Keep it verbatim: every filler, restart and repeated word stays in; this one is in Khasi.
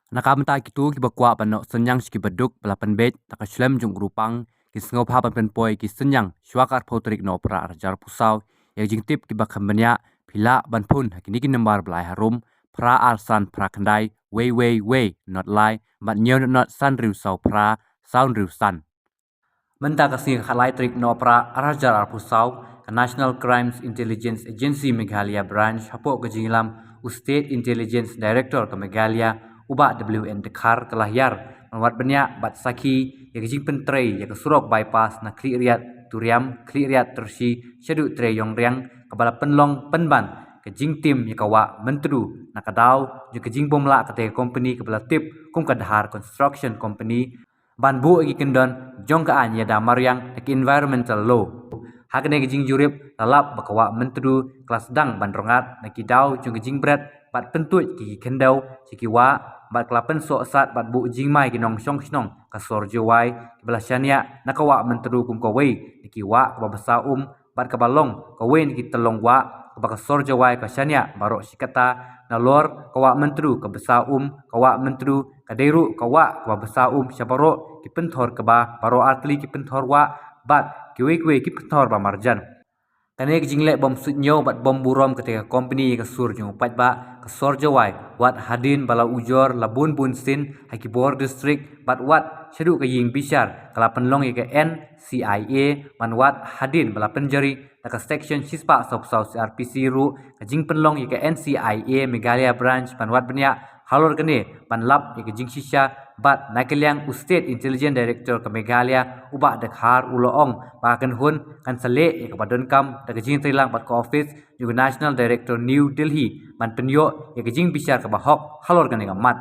Na ka bynta kito kiba kwah ban noh synñiang sha kiba duk ba la pynbeit da ka shlem jong u riewpang, kin sngewbha ban pynpoi ki synñiang shuwa ka arphew tarik Nohprah arhajar arphew saw ïa ki jingtip kiba kham bniah. Phi lah ban phone ha kine ki nombar ba la ai harum: phra ar san phra khyndai wei wei wei not lai bad hynñiew not not san hynriew saw phra saw hynriew san. Mynta ka sngi ka khatlai tarik Nohprah arhajar arphew saw, ka National Crimes Intelligence Agency Meghalaya Branch hapoh ka jingïalam u State Intelligence Director ka Meghalaya, u Bah W N Dkhar, ka la hiar ban wad bniah bad sakhi ïa ka jingpyntrei ïa ka surok bypass na Khliehriat Turiam, Khliehriat Tyrshi shaduh Treiongriang, kaba la pynlong pynban ka jingtim ïa ka wah Myntdu na ka daw jong ka jingbymlah kata ka company kaba la tip kum ka Dhar Construction Company ban buh ïa ki kyndon jong ka aiñ ïada mariang na ki environmental law. Ha kane ka jingjurip la lap ba ka wah Myntdu ka la sdang ban rngat na ki daw jong ka jingbret bad pyntuid ki khyndew sha ki wah, bad ka la pynsohsat bad buh jingma ïa ki nongshong shnong ka sor Jowai kiba la shaniah na ka wah Myntdu kum kawei na ki wah kaba bsa um bad kaba long kawei na ki tyllong wah kaba ka sor Jowai ka shaniah baroh shi katta. Nalor ka wah Myntdu ka bsa um, ka wah Myntdu ka dei ruh ka wah kaba bsa um sha baroh ki pynthor kba, baroh artylli ki pynthor wah bad kiwei kiwei ki pynthor ba marjan. Kane ka jingleh bym suidñiew bad bym burom kata ka company ïa ka sur jong u paidbah ka sor Jowai, wat hadien ba la ujor la bun bun sien ha ki bor district bad wat shaduh ka ïing bishar ka la pynlong ïa ka N C I A, ban wat hadien ba la pynjari da ka section shispah sawphew saw C R P C ruh ka jingpynlong ïa ka N C I A Meghalaya Branch ban wad bniah halor kane ban lap ïa ka jingshisha. Bad na ka liang u State Intelligence Director ka Meghalaya, u Bah Dkhar, u la ong ba ka kynhun kan sa leh ïa kaba donkam da ka jingtreilang bad ka office jong u National Director New Delhi ban pynïoh ïa ka jingbishar kaba hok halor kane ka mat.